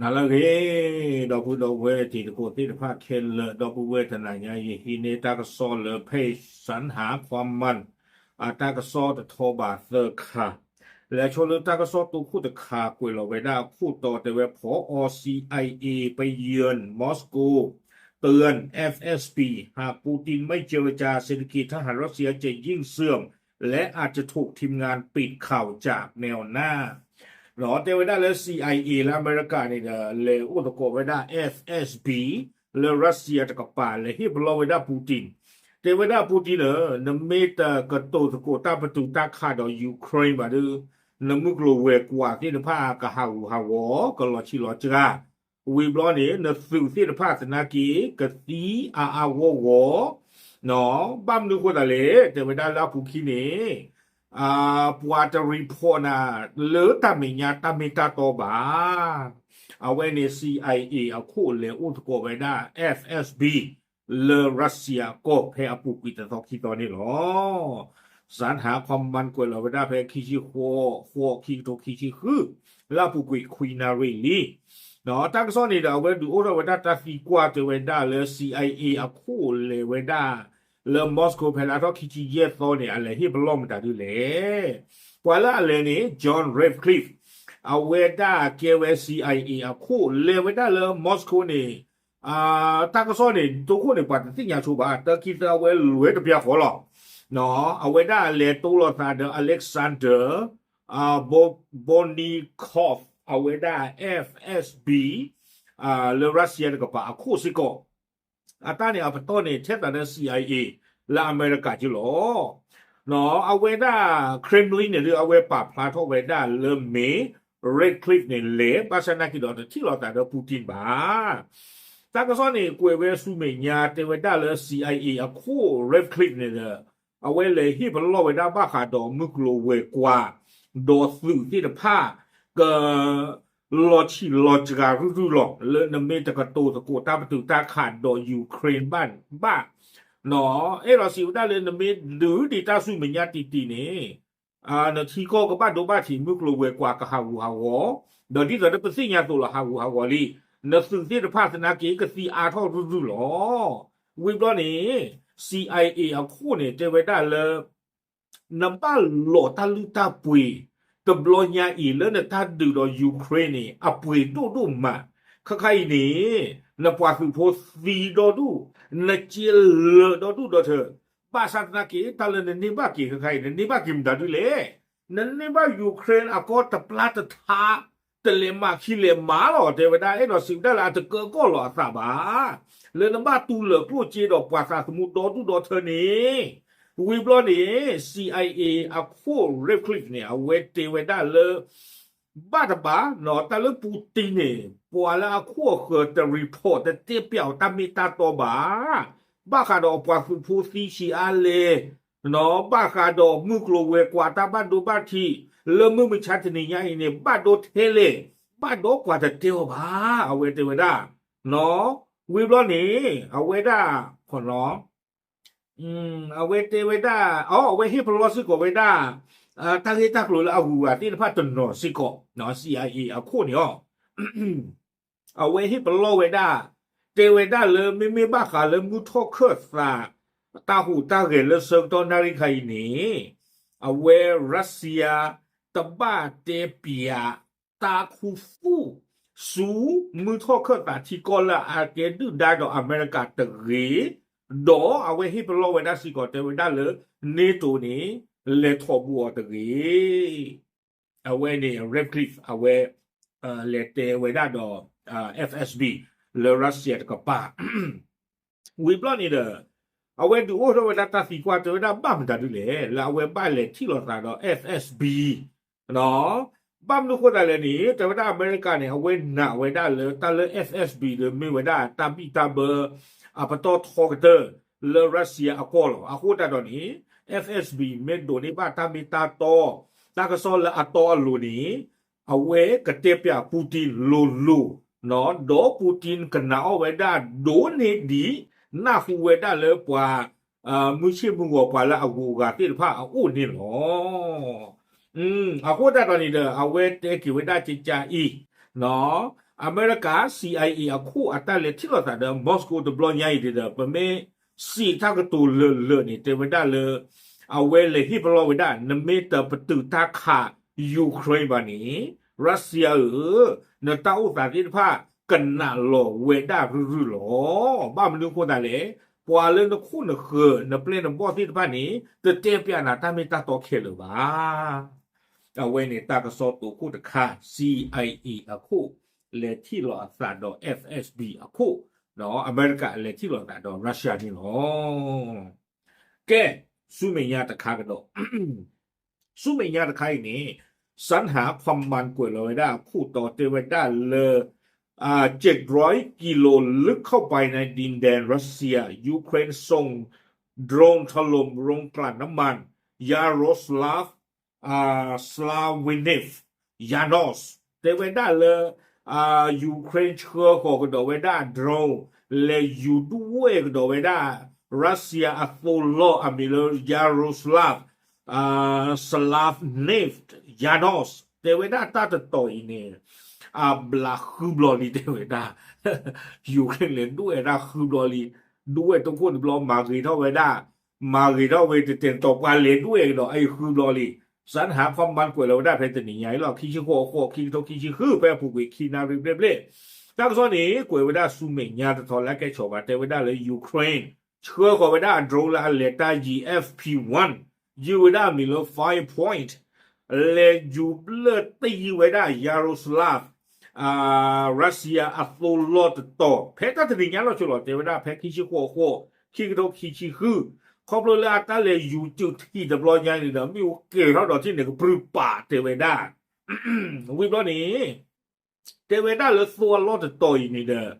နၤလၢအဂ့ၤ, ဒီပုၢ်ဒီဝဲၢ်တံၤသကိးသ့ၣ်တဖၣ်ခဲလၢာ်, ဒီပုၢ်ဝဲၢ်တနၤညါ ယဟံးန့ၢ်တၢ်ကစီၣ်လၢ ဖဲၣ်စၣ်ဟးခွါမၢ် အတၢ်ကစီၣ်တထီဘးသၢခါ, လဲၤဆိလၢတၢ်ကစီၣ်တိခိၣ်တခါ ကွဲးလီၤဝဲဒၣ်အခိၣ်တီတဲဝဲ ผอ.ซีไอเอ ไปเยือนมอสโก เตือน เอฟเอสบี หากปูตินไม่เจรจา เศรษฐกิจทหารรัสเซียจะยิ่งเสื่อม และอาจจะถูกทีมงานปิดข่าวจากแนวหน้า ဒီးတဲဝဲဒၣ်လၢ CIA လၢအမဲရကၤန့ၣ်ဒီး လဲၤအိၣ်သကိးဝဲဒၣ် F S B လၢ Russia တကပၤ လဲၤဟ့ၣ်ပလီၢ်ဝဲဒၣ် Putin, တဲဝဲဒၣ် Putin ဧၢ, နမ့ၢ်တကတိၤသကိးတၢ်ပတုာ်တၢ်ခးဒီး Ukraine ဘၣ်ဒီး နမုၢ်ကျိၤဝဲၤကွာ်သ့ၣ်တဖၣ်ကဟးဂူာ်ဟးဂီၤ ကလီၤဆံးလီၤစှၤ, ဝံၤဘျီန့ၣ် နသုးသ့ၣ်တဖၣ်သနာ်က့ ကသံအါအါဂီၢ်ဂီၢ်, ဘၣ်မနုၤအဃိသတးလဲၣ် တဲဝဲဒၣ်လၢအပူၤခံန့ၣ် ပှၤတ report နၤ လၢတၢ်မဲာ်ညါတၢ်မ့ၢ်တၢ်တီဘၣ်. အဝဲန့ၣ် CIA အခိၣ်လဲၤအိၣ်သကိးဝဲဒၣ် F S B လၢ Russia ကီၢ်ဖဲအပူၤကွံာ်တသီခံသီန့ၣ်လီၤ. စးထီၣ်ကွၢ်မၢ်ကွဲးလီၤဝဲဒၣ်ဖဲခံဆံဃိး ဃိး ခံကထိခံဆံဃု လၢအပူၤကွံာ်ခွံနၣ်ရံၣ်လံ တၢ်ကစီၣ်န့ၣ်ဒီး အဝဲဒုးအိၣ်ထီၣ်ဝဲဒၣ်တၢ်သံကွၢ်တဲဝဲဒၣ်လၢ CIA အခိၣ်လဲၤဝဲဒၣ်လၢ Moscow ဖဲလါထီၣ်ခံဆံယဲၢ်သီန့ၣ် အလဲၤဟ့ၣ်ပလီၢ်မတၤဒုလဲၣ်. ပှၤလၢအလဲၤန့ၣ် John Ratcliffe အဝဲဒၣ်ကဲဝဲ CIA အခိၣ်လဲၤဝဲဒၣ်လၢ Moscow န့ၣ် တၢ်ကစီၣ်န့ၣ် တိခိၣ်န့ၣ် ပှၤတသ့ၣ်ညါဆိဘၣ် တၢ်ခံသၢအဝဲလဲၤတပျၢ်ဃီလီၤ. အဝဲဒၣ်လဲၤတိလိာ်သးဒီး Alexander Bortnikov အဝဲဒၣ် F S B လၢ Russia တကပၤအခိၣ်စ့ၢ်ကီး အတၢ်န့ၣ်အပတီၢ်န့ၣ် ထဲသိးဒီး CIA လၢအမဲရကၤက့လီၤ. အဝဲဒၣ် Kremlin န့ၣ်ဒီး အဝဲပာ်ဖျါထီၣ်ဝဲဒၣ်လၢမ့ၢ် Ratcliffe န့ၣ်လဲၤ ဘၣ်ဆၣ်သနာ်က့ဒီးတထံၣ်လိာ်သးဒီး Putin ဘၣ်. တၢ်ကစီၣ်န့ၣ် ကွဲးဝဲဆူမဲာ်ညါတဲဝဲဒၣ်လၢ CIA အခိၣ် Ratcliffe န့ၣ်ဒီး အဝဲလဲၤဟ့ၣ်ပလီၢ်ဝဲဒၣ်ဘၣ်ဃးဒီးမုၢ်ကျိၤဝဲၤကွာ် ဒီးသုးသ့ၣ်တဖၣ် က လီၤဆံးလီၤစှၤရုၢ်ရုၢ်လီၤ လၢနမ့ၢ်တကတိၤသကိးတၢ်ပတုာ်တၢ်ခးဒီး Ukraine ဘၣ်ဘၣ်, အဲၣ်ဒိးစံးဝဲဒၣ်လၢနမ့ၢ်ဒုးဒံးတၢ်ဆူမဲာ်ညါတံၢ်တံၢ်န့ၣ် နထံကီၢ်ကဘၣ်ဒိဘၣ်ထံး မုၢ်ကျိၤဝဲၤကွာ်ကဟးဂူာ်ဟးဂီၤ, ဒီးဒ်သိးဒီးပသ့ၣ်ညါသိးလီၤဟးဂူာ်ဟးဂီၤလံ, နသုးသ့ၣ်တဖၣ်သနာ်က့ကသံအါထီၣ်ရုၢ်ရုၢ်လီၤ. ဝံၤဘျီန့ၣ် CIA အခိၣ်န့ၣ် တဲဝဲဒၣ်လၢ နဘၣ်လီၤတၢ်လုၢ်တၢ်ပှ့ၤ တဘျီညါအံၤလၢနတၢ်ဒုးဒီး Ukraine န့ၣ် အပှ့ၤဒိၣ်ဒိၣ်မး, ခဲခါအံၤန့ၣ် နပှၤသုးဖိသံဒီဒူၣ်, နစ့လၢာ်ဒီဒူၣ်ဒီထၢ, ဘၣ်ဆၣ်သနာ်က့ တၢ်လၢနန့ၢ်ဘၣ်က့ၤခဲခါအံၤ နန့ၢ်ဘၣ်က့ၤမတၤဒုလဲၣ်. နန့ၢ်ဘၣ် Ukraine အကီၢ်တပျၢ်တထါ တလဲၤမၤခံလဲၤမၤလီၤ တဲဝဲဒၣ် အဲၣ်ဒိးစံးဝဲဒၣ်လၢအတကၢကီၢ်လီၤအသးဘၣ် လၢနဘၣ်တူၢ်လိာ်ကျိၣ်စ့ဒီးပှၤသးသမူဒီဒူၣ်ဒီထၢန့ၣ်, ဝံၤဘျီန့ၣ် CIA အခိၣ် Ratcliffe န့ၣ် အဝဲတဲဝဲဒၣ်လၢ ဘၣ်တဘၣ် တၢ်လၢ Putin န့ၣ် ပှၤလၢအခိၣ်အဃၢၤတ report တတဲပျးအီၤတၢ်မ့ၢ်တၢ်တီဘၣ်, ဘၣ်ဃးဒီးပှၤသုးဖိသံဆံးအါလဲၣ်, ဘၣ်ဃးဒီးမုၢ်ကျိၤဝဲၤကွာ်တၢ်ဘၣ်ဒိဘၣ်ထံး လၢမုၢ်မဆါတနံၤညါအံၤန့ၣ် ဘၣ်ဒိထဲလဲၣ်, ဘၣ်ဒိကွၢ်တတဲအီၤဘၣ် အဝဲတဲဝဲဒၣ်, ဝံၤဘျီန့ၣ် အဝဲဒၣ် အဝဲတဲဝဲဒၣ် အဝဲဟ့ၣ်ပလီၢ်စ့ၢ်ကီးဝဲဒၣ် တၢ်ဂ့ၢ်တၢ်ကျိၤလၢအဂုၤအဂၤသ့ၣ်တဖၣ်တနီၤစ့ၢ်ကီး CIA အခိၣ်န့ၣ်လီၤ. အဝဲဟ့ၣ်ပလီၢ်ဝဲဒၣ် တဲဝဲဒၣ်လၢမ့မ့ၢ်ဘၣ်ဃးလၢမုၢ်ထီၣ်ခၢၣ်သး တၢ်ဟူးတၢ်ဂဲၤလၢဆၢကတီၢ်နၣ်ရံၣ်ခါအံၤန့ၣ် အဝဲ Russia တဘၣ်တဲပျး တၢ်ခူသူၣ် ဆူမုၢ်ထီၣ်ခၢၣ်သးထံကီၢ်လၢအကဲဒုၣ်ဒါဒီးအမဲရကၤတဂ့ၤ, ဒီးအဝဲဟ့ၣ်ပလီၢ်ဝဲဒၣ်စ့ၢ်ကီးတဲဝဲဒၣ်လၢ NATO န့ၣ် လဲၤထီၣ်ဘူးအီၤတဂ့ၤ. အဝဲန့ၣ် Ratcliffe အဝဲ လဲၤတဲဝဲဒၣ်ဒီး F S B လၢ Russia တကပၤ ဝံၤဘျီန့ၣ်ဒီး အဝဲဒုးအိၣ်ထီၣ်ဝဲဒၣ်တၢ်သံကွၢ်တဲဝဲဒၣ်ဘၣ်မတၤဒုလဲၣ် လၢအဝဲဘၣ်လဲၤထံၣ်လိာ်သးဒီး F S B ဘၣ်မနုၤဃိသတးလဲၣ်န့ၣ် တဲဝဲဒၣ်အမဲရကၤန့ၣ် အဝဲနာ်ဝဲဒၣ်လၢတၢ်လၢ F S B ဒီးမ့ၢ်ဝဲဒၣ်တၢ်ဘံၣ်တၢ်ဘၢ အပတီၢ်ထီကတၢၢ် လၢ Russia အကီၢ်လီၤ. အဃိသတးဒီးန့ၣ် F S B မ့ၢ်ဒိးန့ၢ်ဘၣ်တၢ်မ့ၢ်တၢ်တီ တၢ်ကစီၣ်လၢအတီအလိၤန့ၣ် အဝဲကတဲပျး Putin လိၤလိၤ ဒီး Putin ကနာ်အီၣ်ဝဲဒၣ်ဒိၣ်န့ၢ်ဒံး နၢ်ဟူဝဲဒၣ်လၢပှၤ မုၢ်ဆ့ၣ်မုၢ်ဂီၤပှၤလၢအဂုၤအဂၤသ့ၣ်တဖၣ်အအိၣ်န့ၣ်လီၤ. အဃိသတးဒီးန့ၣ်ဒီး အဝဲတဲက့ၤဝဲဒၣ်ကကါအံၤ နီၢ် အမဲရကၤ CIA အခိၣ်အတၢ်လဲၤထံၣ်လိာ်သးဒီး Moscow တဘျီညါအံၤဒီး ပမ့ၢ်စံးတၢ်ကတိၤလၢာ်လၢာ်န့ၣ် တဲဝဲဒၣ်လၢ အဝဲလဲၤဟ့ၣ်ပလီၢ်ဝဲဒၣ် နမ့ၢ်တပတုာ်တၢ်ခး Ukraine ဘၣ်န့ၣ် Russia ဧၢ, နတၢ်အိၣ်သးသ့ၣ်တဖၣ် ကနးလီၤဝဲဒၣ်ရုၢ်ရုၢ်လီၤ. ဘၣ်မနုၤအဃိသတးလဲၣ်, ပှၤလၢနခိၣ်နဃၢၤ နပျဲၢ်နဘီၣ်သ့ၣ်တဖၣ်န့ၣ် တတဲပျးနၤတၢ်မ့ၢ်တၢ်တီခဲလၢာ်ဘၣ်. အဝဲန့ၣ်တၢ်ကစီၣ်တိၤခိၣ်တခါ CIA အခိၣ် လဲၤထံၣ်လိာ်အသးဒီး FSB အခိၣ်, အမဲရကၤလဲၤထံၣ်လိာ်သးဒီး Russia န့ၣ်လီၤ. ကဲ, ဆူမဲာ်ညါတခါကဒီး, ဆူမဲာ်ညါတခါအံၤန့ၣ် စၢနဟး ခွမ်မၢၣ် ကွဲးလီၤဝဲဒၣ်အခိၣ်တီတဲဝဲဒၣ်လၢ เจ็ดร้อยกิโลลึกเข้าไปในดินแดนรัสเซีย ยูเครนส่งโดรนถล่มโรงกลั่นน้ำมัน Yaroslav Slavinef Yanos တဲဝဲဒၣ်လၢ Ukraine ဆှၢဃီၤကဒီးဝဲဒၣ် drone လဲၤယူၤဒုးဝဲၢ်ကဒီးဝဲဒၣ် Russia အသိလီၢ်အမံၤလၢ Yaroslav Slavinef Yanos တဲဝဲဒၣ်တၢ်တတီၤအံၤန့ၣ် အဘျးဃုဘျီလံ တဲဝဲဒၣ် Ukraine လဲၤဒုးဝဲၢ်တၢ်ဃုဘျီလံ, ဒုးဝဲၢ်တခိၣ်တဘျီ မၤဂ့ၤထီၣ်ဝဲဒၣ်, မၤဂ့ၤထီၣ်ဝဲတတဲာ်တတီၤ ပှၤလဲၤဒုးဝဲၢ်ကဒီးအံၤဃုဘျီလံ. စၢနဟး ခွမ်မၢၣ် ကွဲးလီၤဝဲဒၣ်ဖဲတနံၤညါအံၤလီၤ ခံဆံဃိးအဃိ ခံကထိခံဆံဃု ဖဲအပူၤကွံာ်ခံနၣ်ရံၣ်ဘျဲၣ်ဘျဲၣ်, တၢ်ကစီၣ်န့ၣ် ကွဲးဝဲဒၣ်ဆူမဲာ်ညါတထီၣ်လၢကဲဆီးဘၣ် တဲဝဲဒၣ်လၢ Ukraine ဆှၢဃီၤဝဲဒၣ်အ drone လၢအလဲၤတၢ်ယံၤ F P one ယုၢ်ဝဲဒၣ်အမံၤလၢ Firepoint လဲၤယူၤဘျၢၣ်တယံၤဝဲဒၣ် Yaroslav Russia အသိလီၢ်တတီၤ ဖဲတၢ်တနံၤညါလီၤဆီလီၤ တဲဝဲဒၣ်ဖဲခံဆံဃိးအဃိ ခံကထိခံဆံဃု, ခီဖျိလၢအတၢ်လဲၤယူၤစုးထံးတဘျီညါန့ၣ်ဒီး မ့ၣ်အူကဲၤထီၣ်ဒီးထံၣ်န့ၣ် ကပြုၢ်ပာ်တဲဝဲဒၣ် ဝံၤဘျီန့ၣ် တဲဝဲဒၣ်လၢသိအလီၢ်တတီၤအံၤန့ၣ်ဒီး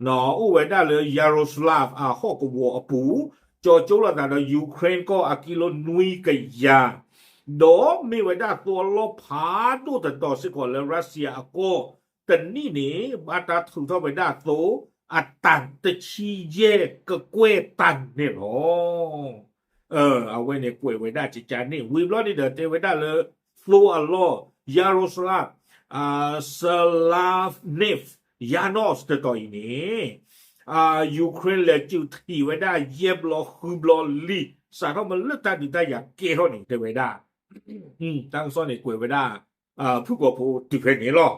အိၣ်ဝဲဒၣ်လၢ Yaroslav အဟီၣ်ကဝီၤအပူၤ, ကၠီၤကၠိလိာ်သးဒီး Ukraine ကီၢ်အကံလိနွံကယၤ, ဒီးမ့ၢ်ဝဲဒၣ်သိအလီၢ်ဖးဒိၣ်တတီၤစ့ၢ်ကီးလၢ Russia အကီၢ်တနံၣ်န့ၣ် ဘၣ်တၢ်ထုးထီၣ်ဝဲဒၣ်သိ အတၢ်တဆံယဲၢ်ကကွဲၢ်တၢ်န့ၣ်လီၤ. အဝဲန့ၣ်ကွဲးဝဲဒၣ်ကကန့ၣ် ဝံၤဘျီန့ၣ်ဒီး တဲဝဲဒၣ်လၢ သိအလီၢ် Yaroslav Slavinef Yanos တတီၤအံၤန့ၣ် Ukraine လဲၤစုးထံးဝဲဒၣ်ယဲၢ်ဘျီဃုဘျီလံ, စးထီၣ်မ့ၢ်လၢတၢ်ဒုးတၢ်ယၤကဲထီၣ်န့ၣ် တဲဝဲဒၣ် တၢ်ကစီၣ်န့ၣ်ကွဲးဝဲဒၣ် ဖုၣ်ကိာ်ဖိတုၤဖဲန့ၣ်လီၤ.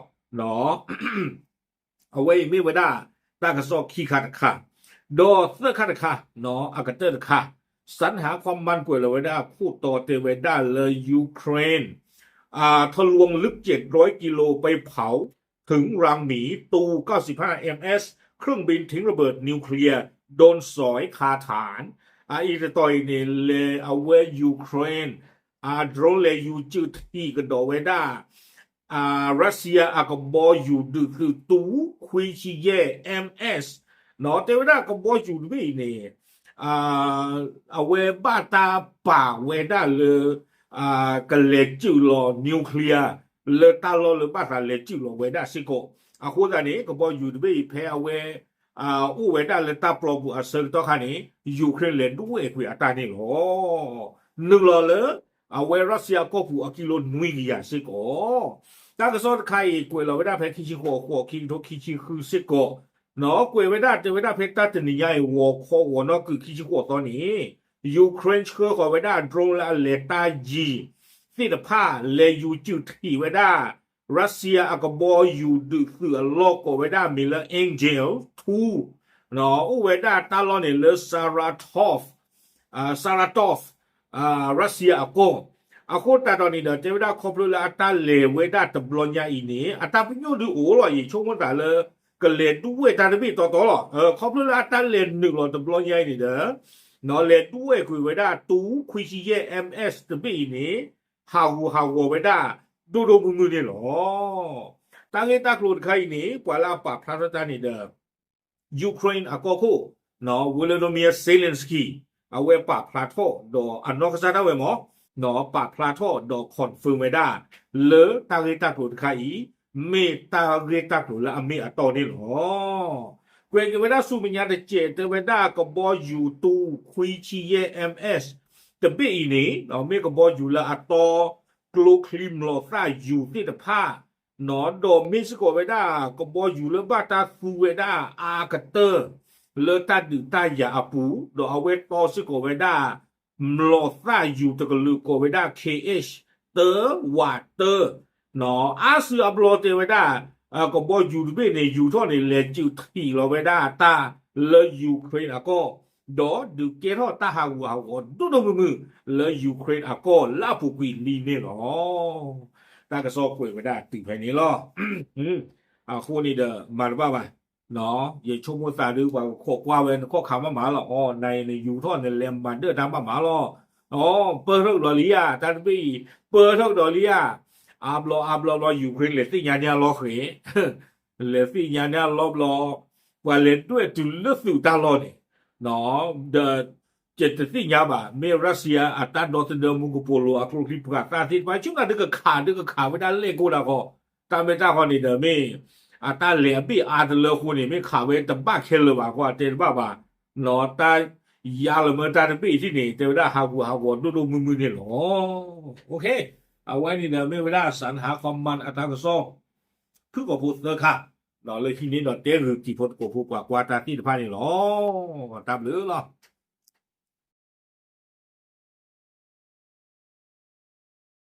အဝဲအံၤမ့ၢ်ဝဲဒၣ် တၢ်ကစီၣ်ခံခါတခါ, ဒီးသၢခါတခါ အကတၢၢ်တခါ, စၢနဟး ခွမ်မၢၣ် ကွဲးလီၤဝဲဒၣ်ခိၣ်တီတဲဝဲဒၣ်လၢ Ukraine ทะลวงลึกเจ็ดร้อยกิโลไปเผา ถึงรังหมี ตู เก้าสิบห้า เอ็ม เอส เครื่องบินทิ้งระเบิดนิวเคลียร์ โดนสอยคาฐาน အအံၤတတီၤအံၤန့ၣ် လဲၤအဝဲ Ukraine drone လဲၤယူၤစုးထံးကဒီးဝဲဒၣ် Russia အကဘီယူၤဒုးသုး တူ ခွံဆံယဲၢ် MS တဲဝဲဒၣ်ကဘီယူၤတဘ့ၣ်အံၤန့ၣ် အဝဲဘၣ်တၢ်ပာ်ဝဲဒၣ်လၢ ကလဲၤစုးလီၤ nuclear လၢတၢ်လီၢ်လၢဘၣ်သးလဲၤစုးလီၤဝဲဒၣ်စ့ၢ်ကီး, အဃိသတးန့ၣ် ကဘီယူၤတဘ့ၣ်အံၤဖဲအဝဲ အိၣ်ဝဲဒၣ်လၢတၢ်ပျီပူၤအဆၢကတီၢ်ခါန့ၣ် Ukraine လဲၤဒုးဝဲၢ်ကွံာ်အတၢ်န့ၣ်လီၤ. နုာ်လီၤလၢ အဝဲ Russia ကီၢ်ပူၤအကံလိနွံကယၤစ့ၢ်ကီး, တၢ်ကစီၣ်တခါအံၤ ကွဲးလီၤဝဲဒၣ်ဖဲခံဆံဃိးအဃိ ခံကထိခံဆံဃုစ့ၢ်ကီး, ကွဲးဝဲဒၣ်တဲဝဲဒၣ်ဖဲတၢ်တနံၤညါအံၤ ဂီၤခီဂီၤနီၢ်ကုာ်ခံဆံဃိးသီန့ၣ် Ukraine ဆှၢဃီၤဝဲဒၣ် drone လၢအလဲၤတၢ်ယံၤသ့ၣ်တဖၣ် လဲၤယူၤစုးထံးဝဲဒၣ် Russia အကဘီယူၤဒုးသုးအလီၢ်ကိးဝဲဒၣ်မံၤလၢ Angel two အိၣ်ဝဲဒၣ်တၢ်လီၢ်န့ၣ်လၢ Saratov Saratov Russia အကီၢ်, အဃိသတးဒီးန့ၣ်ဒီး တဲဝဲဒၣ်ခီဖျိလၢအတၢ်လဲၤဝဲဒၣ်တဘျီညါအံၤန့ၣ် အတၢ်ပညိၣ်ဒုးအိၣ်လီၤ ယဆိကမိၣ်သးလၢ ကလဲၤဒုးဝဲၢ်တၢ်တဘ့ၣ်တီတီလီၤ. ခီဖျိလၢအတၢ်လဲၤနုာ်လီၤတဘျီညါအံၤန့ၣ်ဒီး လဲၤဒုးဝဲၢ်ကွံာ်ဝဲဒၣ် တူ ခွံဆံယဲၢ် MS တဘ့ၣ်အံၤန့ၣ် ဟးဂူာ်ဟးဂီၤဝဲဒၣ် ဒိၣ်ဒိၣ်မုၢ်မုၢ်န့ၣ်လီၤ. တၢ်ဂ့ၢ်တၢ်ကျိၤတခါအံၤန့ၣ် ပှၤလၢအပာ်ဖျါထီၣ်တၢ်န့ၣ်ဒီး Ukraine အကီၢ်ခိၣ် Volodymyr Zelensky အဝဲပာ်ဖျါထီၣ်ဒီးအနီၢ်ကစၢ်ဒၣ်ဝဲမ့ၢ် ပာ်ဖျါထီၣ်ဒီး confirm ဝဲဒၣ် လၢတၢ်ဂ့ၢ်တၢ်ကျိၤတခါအံၤ မ့ၢ်တၢ်ဂ့ၢ်တၢ်ကျိၤလၢအမ့ၢ်အတီန့ၣ်လီၤ. ကွဲးက့ၤဝဲဒၣ်ဆူမဲာ်ညါတစဲး တဲဝဲဒၣ်ကဘီယူၤတူ ခွံဆံယဲၢ် MS တဘ့ၣ်အံၤန့ၣ် မ့ၢ်ကဘီယူၤလၢအတီ ကျိချံမျိာ်သၣ်ယူၤသ့ၣ်တဖၣ် ဒီးမ့ၢ်စ့ၢ်ကီးဝဲဒၣ် ကဘီယူၤလၢဘၣ်တၢ်သူဝဲဒၣ်အါကတၢၢ် လၢတၢ်ဒုးတၢ်ယၤအပူၤ, ဒီးအဝဲတီစ့ၢ်ကီးဝဲဒၣ် မျိာ်သၣ်ယူၤတကလုာ်ကိးဝဲဒၣ် Kh တၢ ဝးတၢ အါစုအါဘျီတဲဝဲဒၣ် ကဘီယူၤတဘ့ၣ်န့ၣ် ယူၤထီၣ်န့ၣ် လဲၤစုးထံၣ်လီၤဝဲဒၣ်တၢ်လၢ Ukraine အကီၢ်, ဒီးဒုးကဲထီၣ်တၢ်ဟးဂူာ်ဟးဂီၤဒိၣ်ဒိၣ်မုၢ်မုၢ်လၢ Ukraine အကီၢ်လၢအပူၤကွံာ်လံန့ၣ်လီၤ. တၢ်ကစီၣ်ကွဲးဝဲဒၣ်တုၤဖဲန့ၣ်လီၤ. အဃိန့ၣ်ဒီးမၤတဘၣ်ဘၣ် ယဆိကမိၣ်သးဒုး ပှၤကခိးကွၢ်ဝဲနခီၣ်ခးမးမးလီၤ. အီ နၤအံၤနယူၤထီၣ်နလဲၤမၤဒၢၣ်တၢ်မးမးလီၤ. အီ ပၢၢ်ထီၣ်ကဒီးလံဧါ တၢ်တဘ့ၣ်အံၤ ပၢၢ်ထီၣ်ကဒီးလံဧါ. အါဘျီအါဘျီဘျီ Ukraine လဲၤသ့ၣ်ညါန့ၢ်အလီၢ်ဃ့ လဲၤသ့ၣ်ညါန့ၢ်အလီၢ်ဘျီ ပှၤလဲၤဒွဲၣ်တုၤလၢသုးတၢ်လီၢ်န့ၣ် ဒီး ယတသ့ၣ်ညါဘၣ် မ့ၢ် Russia အတၢ်ဒီသဒၢမူကပိာ်လိၤအကျိချံပှၤသၣ်သ့ၣ်တဖၣ် ဆူၣ်နၤဒုးကခးဒုးကခးဝဲဒၣ်လဲၣ်ကိးဒၣ်ဃီ တၢ်မ့ၢ်တၢ်ဃီန့ၣ်ဒီးမ့ၢ် အတၢ်လဲၤအဘ့ၣ်အါတလၢအဃိန့ၣ် မ့ၢ်ခးဝဲတဘၣ်ခဲလၢာ်ဘၣ်ဃီ အတဲတဘၣ်ဘၣ် တၢ်ယါလၢမ့ၢ်တၢ်တဘ့ၣ်အံၤန့ၣ် တဲဝဲဒၣ်ဟးဂူာ်ဟးဂီၤဒိၣ်ဒိၣ်မုၢ်မုၢ်န့ၣ်လီၤ. အဝဲန့ၣ်ဒီးမ့ၢ်ဝဲဒၣ် Sana'a Command အတၢ်ကစီၣ် ဖုၣ်ကိာ်ဖိသၢခါ လၢဟံးန့ၢ်ဒီးတဲဂုာ်တံၤဖိသကိးဖိပှၤကွၢ်တၢ်သ့ၣ်တဖၣ်န့ၣ်လီၤ. တၢ်ဘျုးလီၤ.